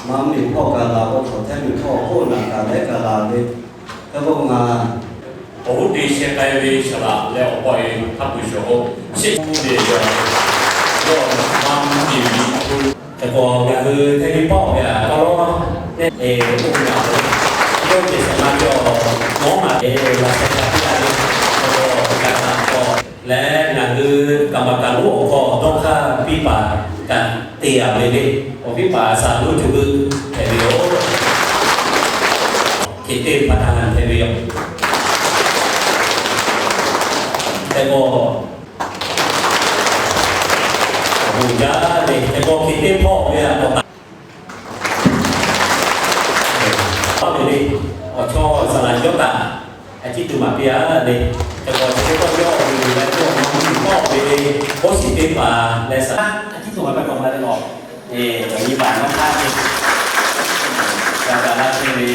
Maˇ miˬ hpawˇ kaꞈ laˬ k'o, chaw hteˇ miˬ hpawˇ k'oˆ naˬ kaꞈ lehˉ kaꞈ laˬ ve, hk'e k'o ngaˬ awˬ hoˉ te sheh k'ai ve saˍ laꞈ leh awˬ pa e hk'a peu-eˬ shawˍ k'o, shehˆ te yawˇ maˇ miˬ ve hk'e k'o ngaˬ hui hteˇ ve pawˆ ve a ka lawˉ neˇ e k'oˆ ve a, yawˇ te sheh ma cawˬ nawˉ maˬ te laˬ sheh kaꞈ piˇ a ve, hk'e k'o kaꞈ taꞈ k'aw leh ngaˬ hui kaꞈ maˍ kaꞈ lonˉ awˬ hk'aw dawˇ hk'aˇ piˇ paˍ kaꞈ te a ve le. Awˬ viˉ paˍ saˍ lonˉ cawˬ hui hpehꞈ ve yoˬ. Hk'e te hpaˍ htaꞈ ngaˬ hpehꞈ ve yoˬ. Hk'e k'o, awˬ bon jaˇ le. Hk'e k'o hk'e te hpawˇ ve a k'awꞈ taˍ ve le. Awˬ chawˇ saˍ laꞈ yawˇ taˍ a ciˉ tuˬ maˍ piˇ a le. Hk'e k'o chi teˇ pawˆ yawˇ awˬ bon uiˍ leh yawˇ awˬ ma mvuhˇ miˬ hpawˇ ve k'oˆ shiˍ teˇ hpaˍ leh saˍ laꞈ a ciˉ tuˬ maˍ piˇ k'awꞈ ma le lawˬ. Awˬ nyi paˍ nawˉ htaˇ ve g'a ga laˇ chehˇ ve